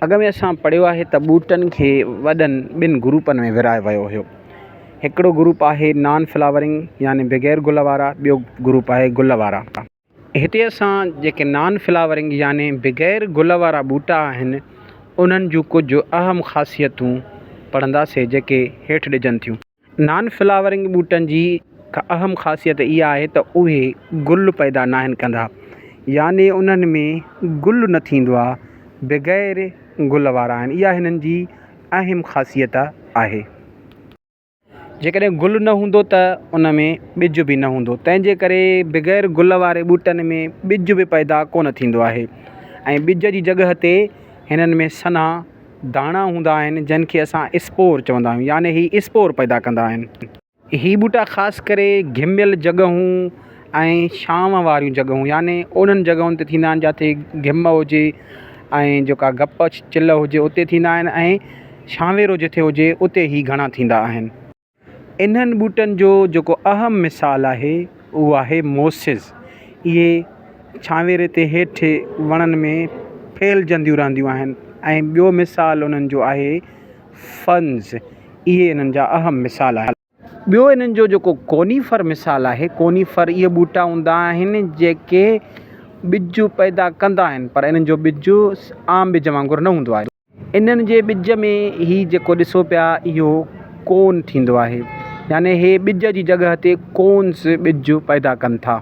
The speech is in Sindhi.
اڳ ۾ اسان پڙهيو آهي ته ٻوٽن کي وڏن ٻن گروپن ۾ ورهايو ويو هيو. هڪڙو گروپ آهي نان فلاورنگ يعني بغير گل وارا ٻيو گروپ آهي گل وارا. هتي اسان جيڪي نان فلاورنگ يعني بغير گل وارا ٻوٽا آهن انهن جون ڪجهه اهم خاصيتون پڙهنداسين جيڪي هيٺ ڏجن ٿيون. نان فلاورنگ ٻوٽن جي اهم خاصيت اها آهي ته اهي گل پيدا ناهن ڪندا يعني انهن ۾ گل نه ٿيندو آهي بغير گل وارا آهن اها هنن جي اهم خاصيت آهي. جيڪڏهن گل نه هوندو ته ان ۾ ٻج به نه هوندو تنهن جي ڪري بغير گل واري ٻوٽن ۾ ٻج به پيدا ڪونه ٿيندو آهي ۽ ٻج جي جڳهه تي هنن ۾ سنها داڻا هوندا آهن جن کي اسان اسپور چوندا آهيون يعني هي اسپور پيدا ڪندا آهن. هي ٻوٽا خاص ڪري گهميل جڳهون ۽ ڇانو واريون جڳهون يعني انهن جڳهن تي ٿيندا آهن جتي گهم هجي ۽ جيڪا گپ چل هجي اتي ٿيندا آهن ۽ ڇانويرو جتي هجي اتي هي گهڻا ٿيندا آهن. انهن ٻوٽن جو جيڪو اهم مثال آهي اهو آهي موسز. اهي ڇانوري تي هيٺ وڻن ۾ ڦهلجنديون رهنديون آهن ۽ ٻيو مثال انهن جو آهي فنز. اهي انهن جا اهم مثال آهن. ٻيو انهن جو جيڪو ڪونيفر مثال آهي، ڪونيفر اهي ٻوٽا هوندا آهن جيڪي ٻج پيدا ڪندا آهن پر انهن جو ٻج عام ٻج وانگر نه هوندو آهي. انهن جي ٻج ۾ هي جيڪو ڏسو پيا اهو ڪون ٿيندو آهي يعني هي ٻج جي جڳهه تي ڪونس ٻج پيدا ڪن ٿا.